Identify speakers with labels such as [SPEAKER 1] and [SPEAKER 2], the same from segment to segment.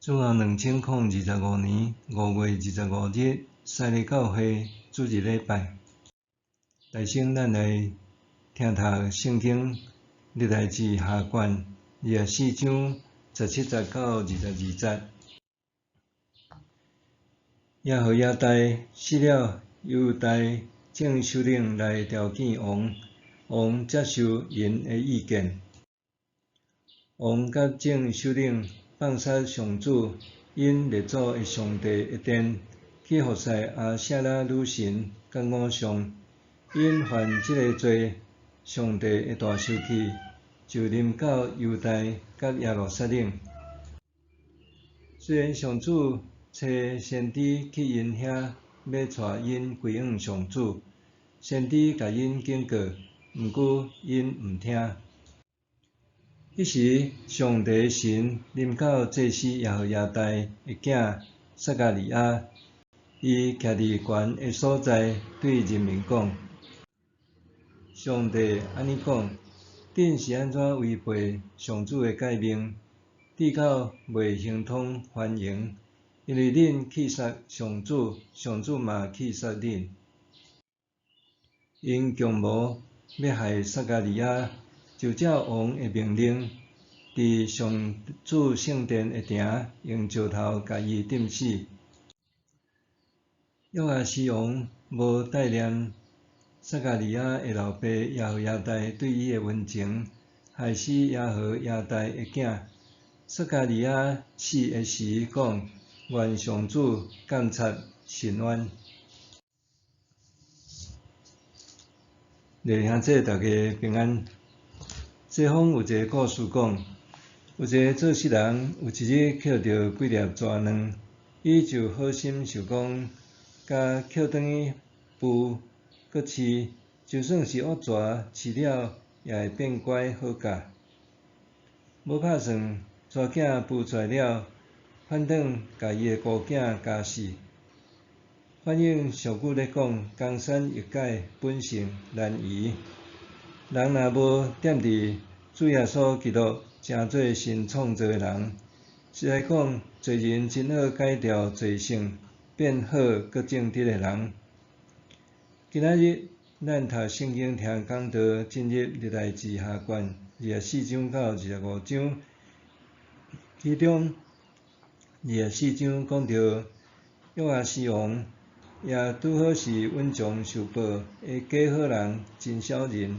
[SPEAKER 1] 主後2025年5月25日，西里教會主日禮拜。大先咱來聽讀聖經歷代志下卷24章17節到22節。耶何耶大死了，猶大眾首領來朝見王，王接受𪜶的意見。王佮眾首領放殺上主𪜶列祖的上帝的殿，去服侍亞舍拉女神佮偶像。𪜶犯這个罪，上帝的大受氣就臨到猶大佮耶路撒冷。雖然上主差先知去𪜶遐，欲帶𪜶歸向上主，先知共𪜶警告，毋過𪜶毋聽。彼時，上帝神臨到祭司耶何耶大的囝撒迦利亞，伊徛佇懸的所在，對人民講：上帝按呢講，恁是按怎違背上主的誡命，至到袂亨通繁榮？因為恁棄殺上主，上主嘛棄殺恁。𪜶強謀欲害撒迦利亞，就照王的命令，佇上主聖殿的埕用石頭共伊釘死。約阿施王無帶念撒迦利亞的老爸耶何耶大對伊的溫情，害死耶何耶大的囝。撒迦利亞死的時講：願上主鑒察伸冤。弟兄姊，大家平安。西方有一个故事講，有一个做穡人，有一日抾著幾粒蛇卵，伊就好心想講，共抾轉去孵閣飼，就算是惡蛇飼了也會變乖好教。無拍算，蛇囝孵出來了，反轉共伊的姑囝咬死。反正俗語咧講，江山易改，本性難移。人若無踮佇主耶穌基督成做新創造的人，實在講，罪人真好改掉罪性，變好閣正直的人。今仔日咱讀聖經聽講道，進入歷代志下卷24章到25章，其中24章講著約阿施王，也拄好是阮常受報的假好人、真小人。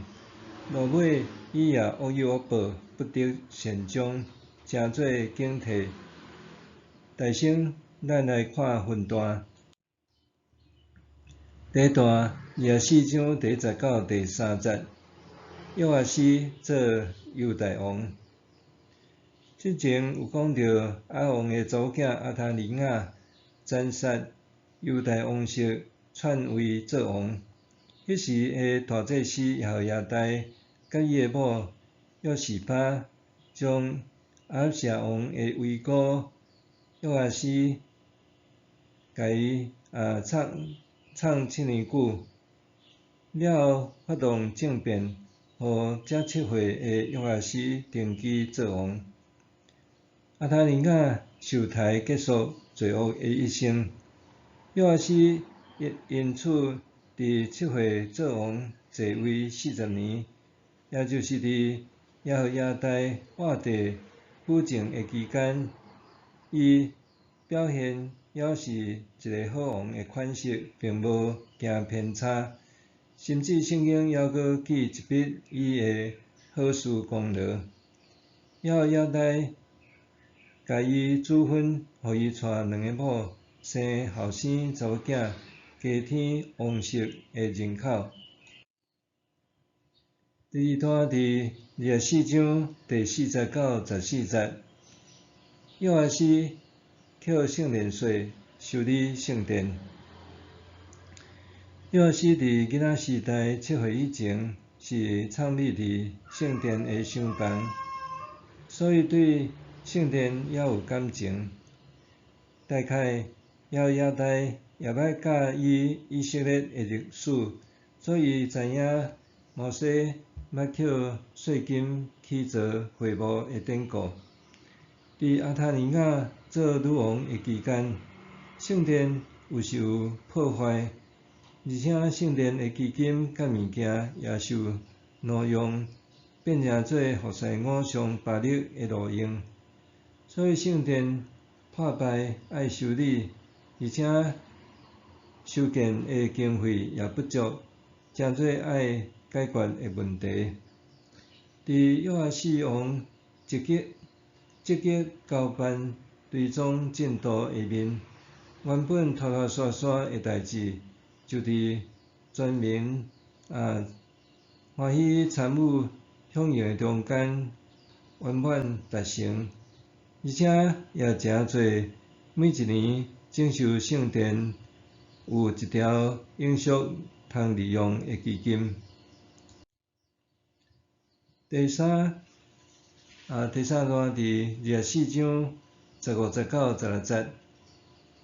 [SPEAKER 1] 落尾，伊也惡有惡報，不得善終，成做警惕。大先，咱來看分段。第一段，24章第1節到第3節，約阿施做猶大王。之前有講著亞王的查某囝亞他利雅殘殺猶大王室，篡位做王。彼時的大祭司耶何耶大佮伊的某約示巴，將亞哈謝王的遺孤約阿施，共伊藏藏7年久，了後發動政變，予才7歲的約阿施登基做王。亞他利雅受刣結束罪惡的一生。約阿施因此佇7歲做王，在位40年，也就是佇耶何耶大活地輔政的期間，伊表現猶是一个好王的款式，並無行偏差，甚至聖經猶閣記一筆伊的好事功勞。耶何耶大共伊主婚，予伊娶兩个某，生後生查某囝，加添王室的人口。第二段佇24章第4節到14節，約阿施扣聖殿稅，修理聖殿。約阿施佇囡仔時代7歲以前，是參與佇聖殿的廂房，所以對聖殿猶有感情。大概耶何耶大也捌教伊以色列的歷史，所以知影摩西捌扣稅金起造會幕的典故。佇亞他利雅做女王的期間，聖殿有受破壞，而且聖殿的基金佮物件也受挪用，變成做服侍偶像巴力的路用。所以聖殿破敗愛修理，而且修建的經費也不足，成做愛解決的問題。佇約阿施王積極積極交辦追蹤進度下面，原本拖拖沙沙的代誌，就佇全民歡喜參與響應的中間圓滿達成，而且也誠濟每一年整修聖殿有一條永續通利用的基金。第三，第三段佇24章15節到16節，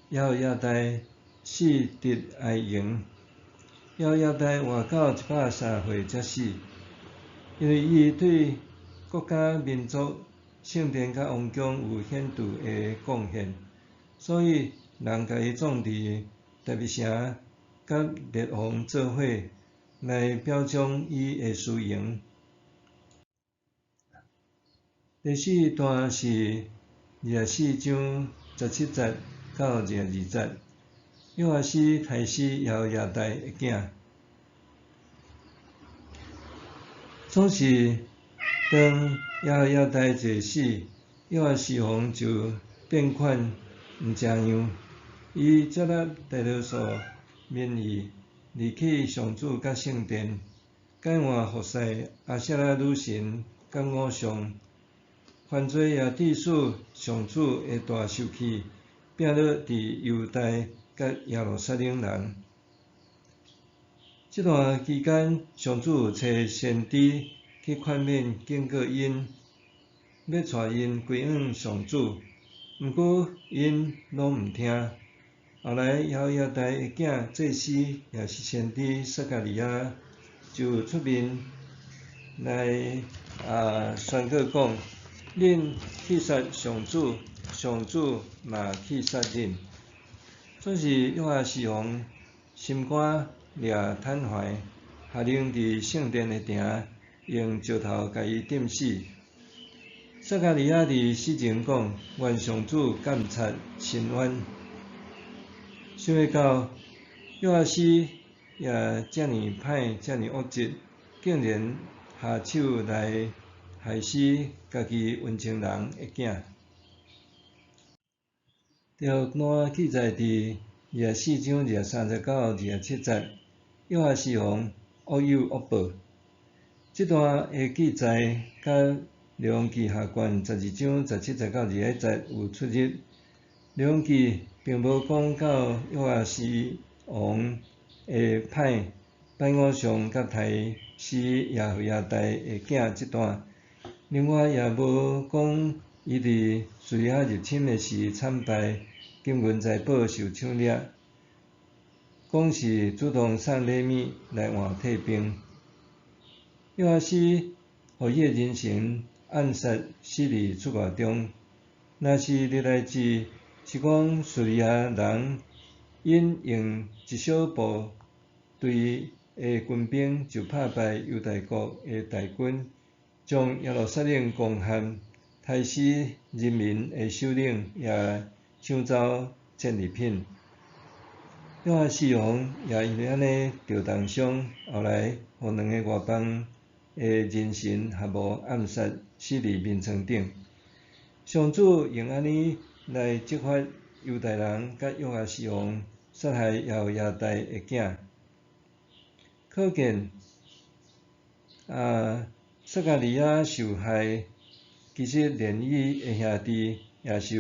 [SPEAKER 1] 耶何耶大死佇哀營。耶何耶大活到103歲才死，因為伊對國家民族、聖殿佮王宮有顯著的貢獻，所以人共伊葬佇大衛城，佮列王做伙來表彰伊的殊榮。第四段是24章17節到22節，約阿施刣死耶何耶大的囝。總是當耶何耶大一死，約阿施王就變款毋成樣。伊接納大多數民意，離棄上主佮聖殿，改換服侍亞舍拉女神佮偶像，犯罪也致使上主的大受氣，摒落佇猶大佮耶路撒冷人。這段期間，上主有差先知去勸勉警告𪜶，欲帶𪜶歸向上主，毋過𪜶攏毋聽。後來耶何耶大的囝祭司也是先知撒迦利亞就出面來宣告講：恁棄殺上主，上主嘛棄殺恁。總是約阿施王心肝掠坦懷，下令佇聖殿的埕用石頭共伊釘死。撒迦利亞佇死前講：願上主鑒察深淵。想袂到約阿施也遮爾歹，遮爾惡質，竟然下手來害死家己溫情人的囝。第二段記載佇24章23節到27節，約阿施王惡有惡報。這段的記載佮列王紀下卷12章17節到21節有出入。列王紀並無講到約阿施王的歹拜偶像佮刣死耶何耶大的囝這段，另外也無講伊佇敘利亞入侵的時慘敗，金銀財寶受搶掠，講是主動送禮物來換退兵。約阿施予伊的人臣暗殺死佇出外中。若是歷代志是講敘利亞人𪜶用一小部隊的軍兵就拍敗猶大國的大軍，將耶路撒冷攻陷，刣死人民的首領，也搶走戰利品。約阿施王也因為按呢著重傷，後來予兩个外邦的人臣合謀暗殺，死佇眠床頂。上主用按呢來責罰猶大人佮約阿施王殺害耶何耶大的囝。可見撒迦利亞受害，其實連伊的兄弟也受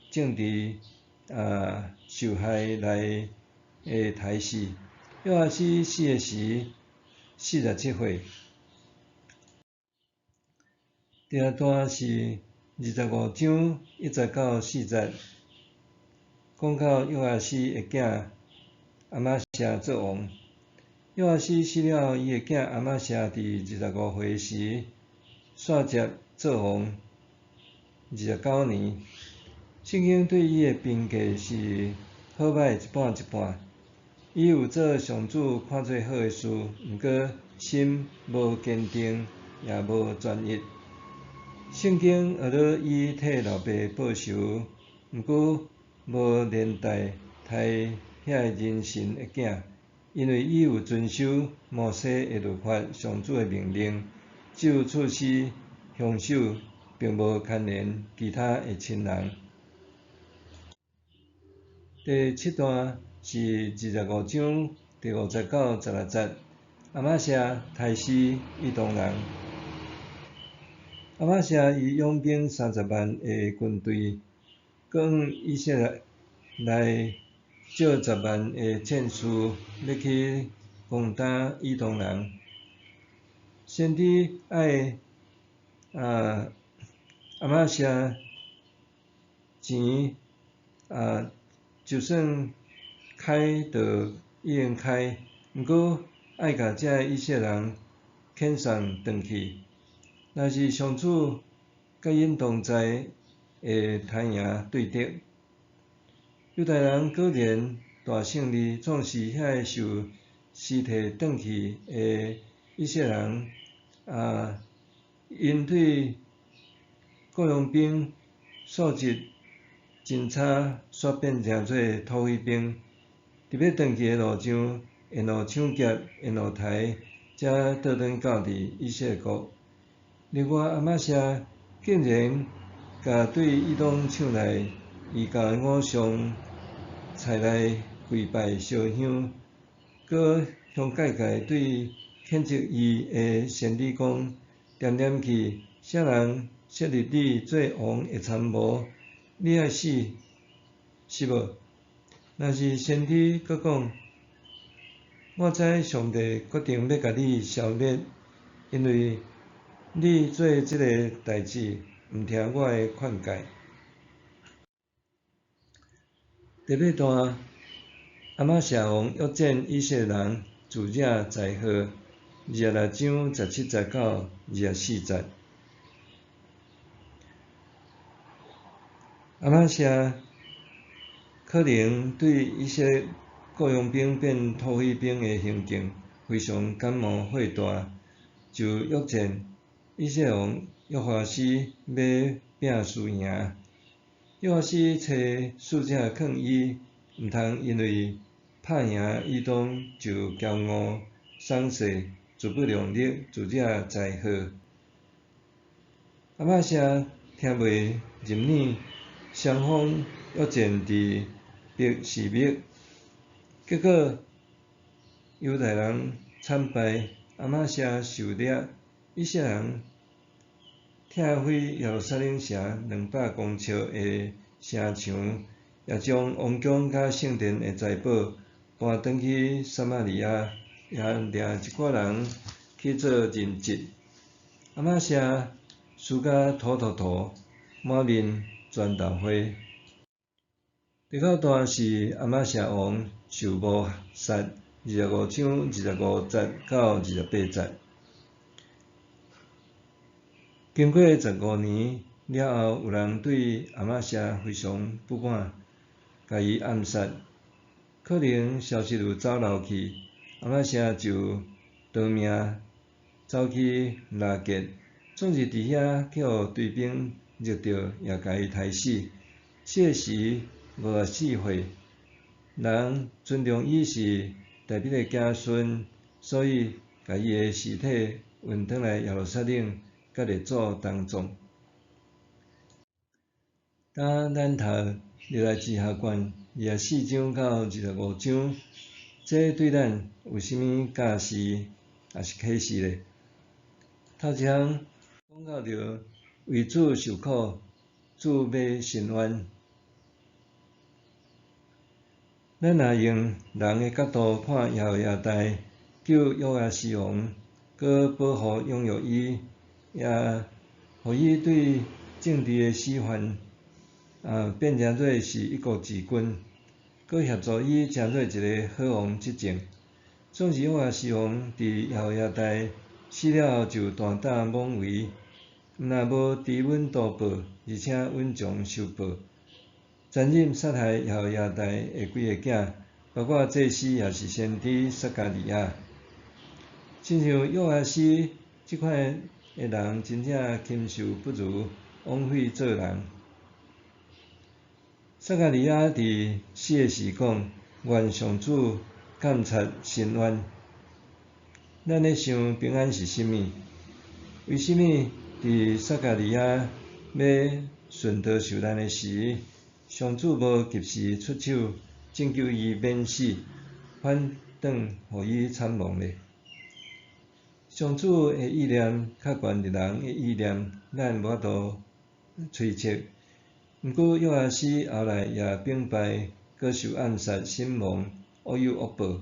[SPEAKER 1] 政治受害來的刣死。約阿施死的時47歲。第二段是25章1節到4節，講到約阿施的囝亞瑪謝做王。約阿施死了後，伊的囝亞瑪謝佇25歲時，紲接做王。29年。聖經對伊的評價是好歹一半一半。伊有做上主看做好的事，毋過心無堅定，也無專一。聖經學了伊替老爸報仇，毋過無連帶刣遐个人神的囝，因為伊有遵守摩西的律法、上主的命令，只有處死兇手，並無牽連其他的親人。第七段是25章第5節到16節，亞瑪謝刣死以東人。亞瑪謝伊擁兵30萬的軍隊，閣往以色列來召10萬的戰士，欲去攻打以東人。先知愛亞瑪謝錢就算開就已經開，毋過愛共這个以色列人遣送轉去。若是上主佮𪜶同在，會刣贏對敵。猶大人果然大勝利，總是遐个受屍體轉去的以色列人𪜶對雇傭兵素質真差，煞變成做土匪兵。佇欲轉去的路上，沿路搶劫，沿路刣，才倒轉到佇以色列國。另外，亞瑪謝竟然共對以東搶來異教的偶像採來跪拜燒香，閣向界界對譴責伊的先知講：恬恬去，啥人設立你做王的參謀？你愛死是無？若是先知閣講：我知上帝決定欲共你消滅，因為你做這个代誌，毋聽我的勸誡。第八段，亞瑪謝王約見以色列人，自惹災禍。26章17節到24節。亞瑪謝可能對以色列雇傭兵變土匪兵的行徑非常感冒火大，就約見以色列王約哈斯欲拼輸贏。約哈斯差使者勸伊，毋通因為拍贏以東就驕傲鬆懈、自不量力、自惹災禍。亞瑪謝聽袂入耳，雙方約戰佇別是密，結果猶太人慘敗，亞瑪謝受掠，以色列人拆毀耶路撒冷城200公尺的城牆，也將王宮佮聖殿的財寶搬轉去撒瑪利亞，也掠一寡人去做人質。亞瑪謝輸甲土塗塗，滿面全豆花。第九段是亞瑪謝王受謀殺，25章25節到28節。經過15年了後，有人對亞瑪謝非常不滿，共伊暗殺。可能消息有走漏去，亞瑪謝就逃命走去拉結，總是佇遐去予追兵入著，也共伊刣死。死時54歲，人尊重伊是大衛的子孫，所以共伊的屍體運轉來耶路撒冷，佮列祖同葬。今咱讀歷代志下卷24章到25章，這對咱有啥物教示，抑是啟示咧？頭一項講到著為主受苦，主欲伸冤。咱若用人的角度看耶和華大救約阿斯王，閣保護養育伊，也予伊對政治的死犯變成做是一國之君，閣協助伊成做一个好王執政。總是約阿斯王佇耶和華大死了後就大膽妄為，毋但無知恩圖報，而且隱藏受報，殘忍殺害耶何耶大的幾个囝，包括祭司也是先知撒迦利亞。親像約阿斯這款的人，真正禽獸不如，枉費做人。撒迦利亞佇死的時講：願上主鑒察伸冤。咱咧想平安是啥物？為啥物佇撒迦利亞欲殉道受難的時，上主無及時出手拯救伊免死，反轉予伊慘亡咧？上主的意念較懸佇人的意念，咱無法度揣測。毋過約阿斯後來也兵敗，閣受暗殺身亡，惡有惡報。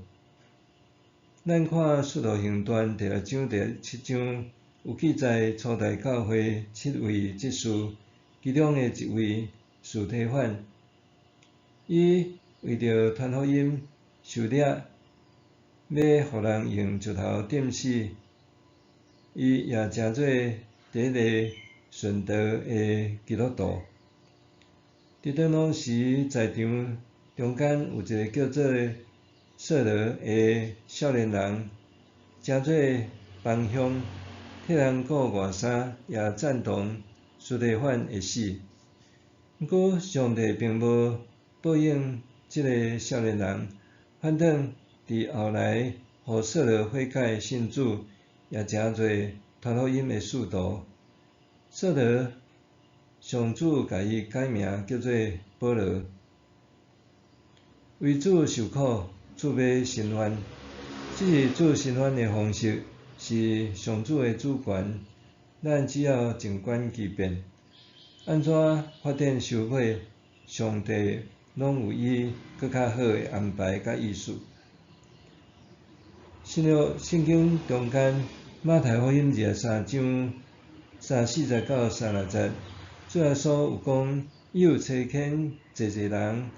[SPEAKER 1] 咱看《使徒行傳》第六章第七章有記載初代教會七位執事，其中的一位司提反，伊為著傳福音受掠，欲予人用石頭釘死，伊也成做第一個殉道的基督徒。佇當時在場中間有一个叫做掃羅的少年人，成做幫兇，替人顧外衫，也贊同司提反的死。毋過上帝並無報應這个少年人，反轉佇後來予掃羅悔改信主，也成做傳福音的使徒。掃羅，上主共伊改名叫做保羅。為主受苦，主欲伸冤。這是主伸冤的方式，是上主的主權。咱只要靜觀其變，按怎發展收尾，上帝攏有伊閣較好的安排佮意思。新約聖經中間，馬太福音23章34節到36節，主耶穌有講，伊有差遣濟濟人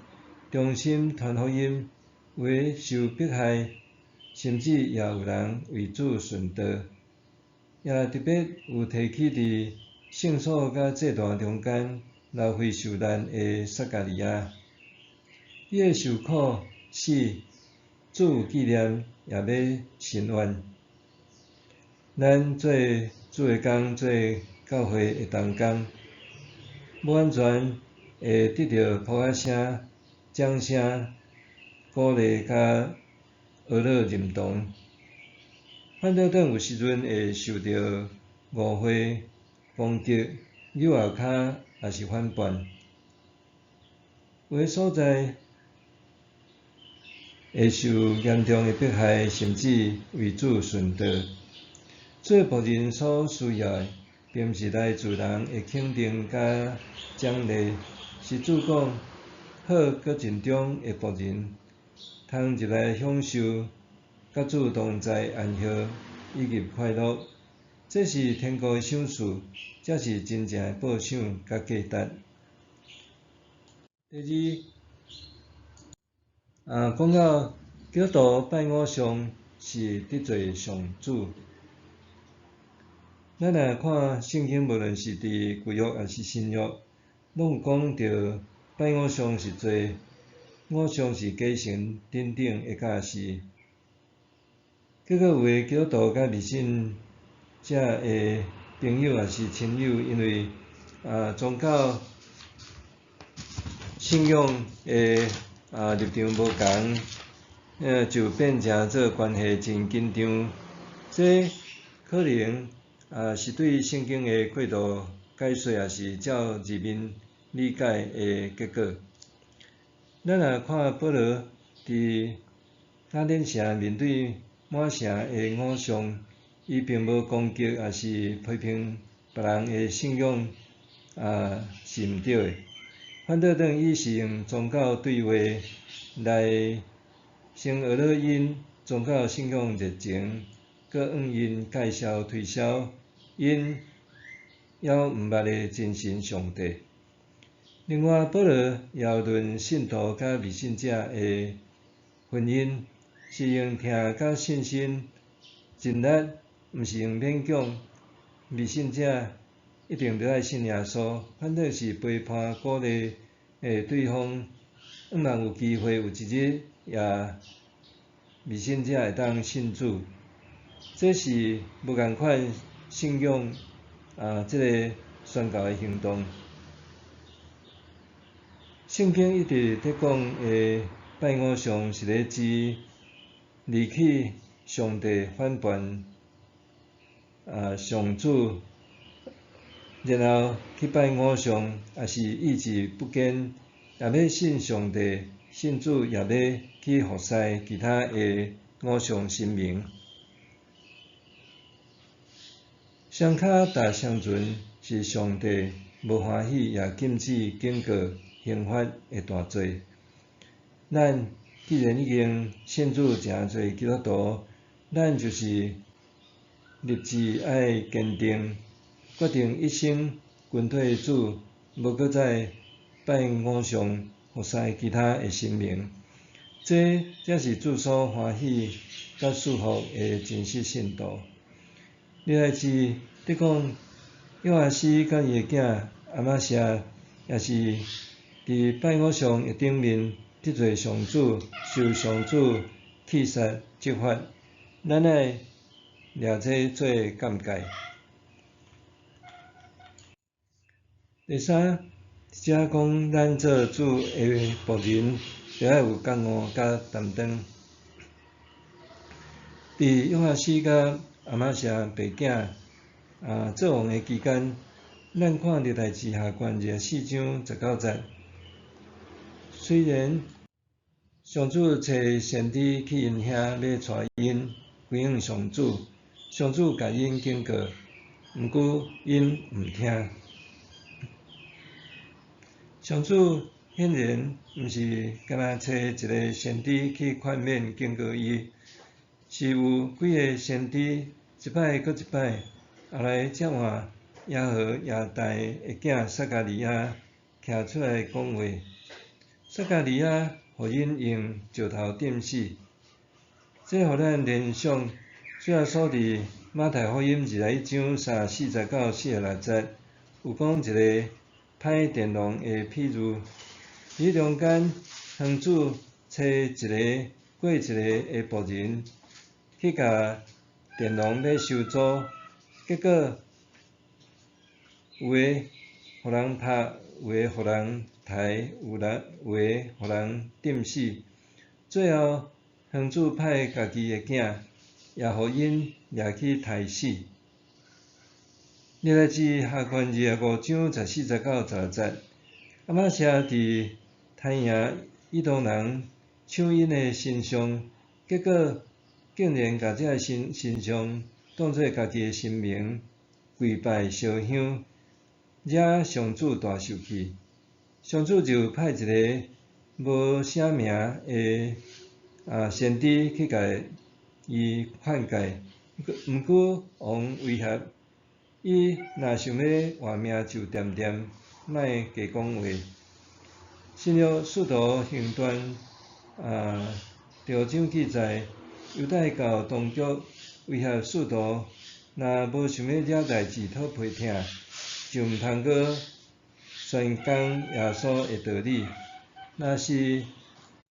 [SPEAKER 1] 忠心傳福音，有的受迫害，甚至也有人為主殉道。也特別有提起佇聖所佮祭壇中間流血受難的撒迦利亞，伊的受苦死，主有紀念，也欲伸冤。咱做主的工，做教會的同工，無完全會得著噗仔聲、掌聲、鼓勵佮呵咾認同。反倒轉有時陣會受著誤會、攻擊、扭後跤，抑是反叛。有的所在會受嚴重的迫害，甚至為主殉道。做僕人所需要的，並毋是來自人的肯定佮獎勵，是主講好閣盡忠的僕人，通入來享受佮主同在安息以及快樂。這是天國的賞賜，才是真正的報賞佮價值。第二，講到基督徒拜偶像是得罪上主。咱若看聖經，無論是佇舊約抑是新約，攏有講著拜偶像是罪，偶像是假神等等的教示。結果有的基督徒佮未信者的朋友抑是親友，因為宗教信仰的立場無仝，就變成做關係真緊張。這可能是對聖經的過度解說，抑是照字面理解的結果。咱若看保羅佇雅典城面對滿城的偶像，伊並無攻擊抑是批評別人的信仰是毋對的。反倒轉伊是用宗教對話來先呵咾𪜶宗教信仰熱情，閣向𪜶介紹推銷𪜶猶毋捌的真神上帝。另外，保羅也有論信徒佮未信者的婚姻，是用疼佮信心盡力，毋是用勉強。未信者一定著愛信耶穌，反正是背叛鼓勵的對方，向望有機會有一日也未信者會當信主，這是無仝款信仰啊，這个宣告的行動。聖經一直佇講的拜偶像是咧指離棄上帝反叛啊上主，然後去拜偶像，抑是意志不堅，也欲信上帝、信主，也欲去服侍其他的偶像神明。雙跤踏雙船是上帝無歡喜，也禁止警告刑罰的大罪。咱既然已經信主成做基督徒，咱就是立志愛堅定，決定一生跟隨主，無閣再拜偶像、服侍其他的神明。這才是主所歡喜佮祝福的真實信徒。歷代志佇講約阿施佮伊的囝亞瑪謝，也是佇拜偶像的頂面得罪上主，受上主棄殺責罰。咱愛掠這做鑑戒。第三，這講咱做主的僕人，著愛有覺悟佮擔當。佇約阿施佮亞瑪謝爸囝啊做王的期間，咱看歷代志下卷24章19節。雖然上主差先知去𪜶遐欲帶𪜶歸向上主，上主共𪜶警告，毋過𪜶毋聽。上主顯然毋是干焦差一个先知去勸勉警告伊，是有幾个先知一擺閣一擺，後來才換耶何耶大的囝撒迦利亞徛出來講話。撒迦利亞予𪜶用石頭釘死，這予咱聯想主耶穌佇馬太福音21章34節到46節，有講一个歹佃農的譬喻。佇彼中間，園主差一个過一個的僕人去共佃農欲收租，結果有的予人拍，有的予人刣，有的予人釘死。最後，園主派家己的囝，也予𪜶掠去刣死。歷代志下卷25章14節到16節，亞瑪謝佇刣贏以東人搶𪜶的神像，結果竟然共這个神像當做家己的神明，跪拜燒香，惹上主大受氣。上主就派一个無寫名的啊先知去共伊勸誡，毋過王威脅伊，若想欲活命就恬恬，莫加講話。新約使徒行傳啊第五章記載，猶太教當局威脅使徒，若無想欲惹代誌討批疼，就毋通閣宣講耶穌的道理。若是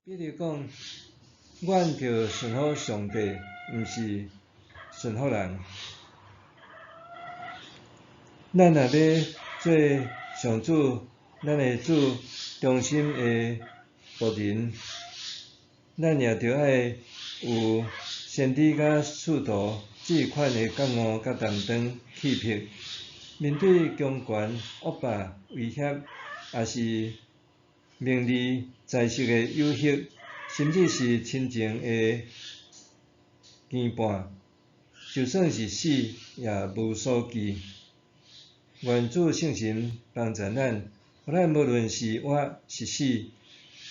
[SPEAKER 1] 彼得講，阮著順服上帝，毋是順服人。咱若欲做上主，咱的主忠心的僕人，咱也著愛有先知佮使徒這款的覺悟佮擔當氣魄，面對強權、惡霸、威脅，抑是名利財色的誘惑，甚至是親情的牽絆，就算是死也無所懼。願主聖神幫助咱，予咱無論是活是死，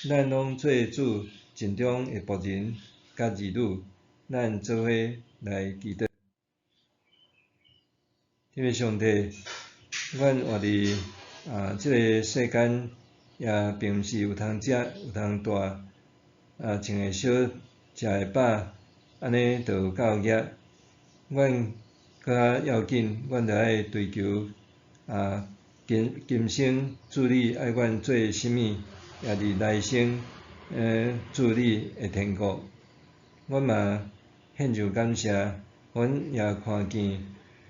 [SPEAKER 1] 咱攏做主盡忠的僕人佮兒女。咱做伙來祈禱。天父上帝，阮活佇啊這个世間，也並毋是有通食有通帶，啊穿會少，食會飽，按呢就有夠額。阮閣較要緊，阮著愛追求今生主你愛阮做啥物，也佇來生主你的天國。阮嘛獻上感謝，阮也看見，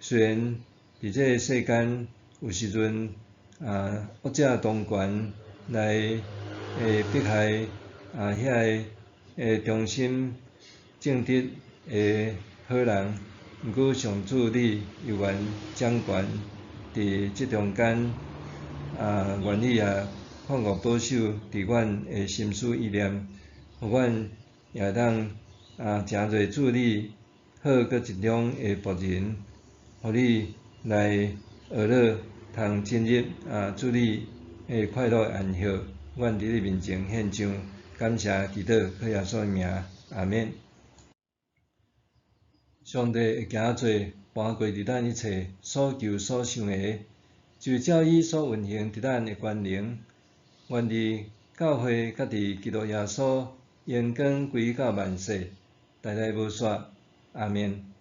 [SPEAKER 1] 雖然佇這个世間有時陣惡者當權來迫害遐个忠心正直的好人，毋過上主你猶原掌權佇這中間，願你也看顧保守佇阮的心思意念，予阮也會當成做主你好閣一種的僕人，予你來學樂通進入主你的快樂安息。阮佇你面前獻上感謝祈禱，靠耶穌的名，阿免。上帝會行做搬過佇咱一切所求所想的，就照伊所運行佇咱的權能，願佇教會佮佇基督耶穌榮光歸到萬世，代代無煞。阿免。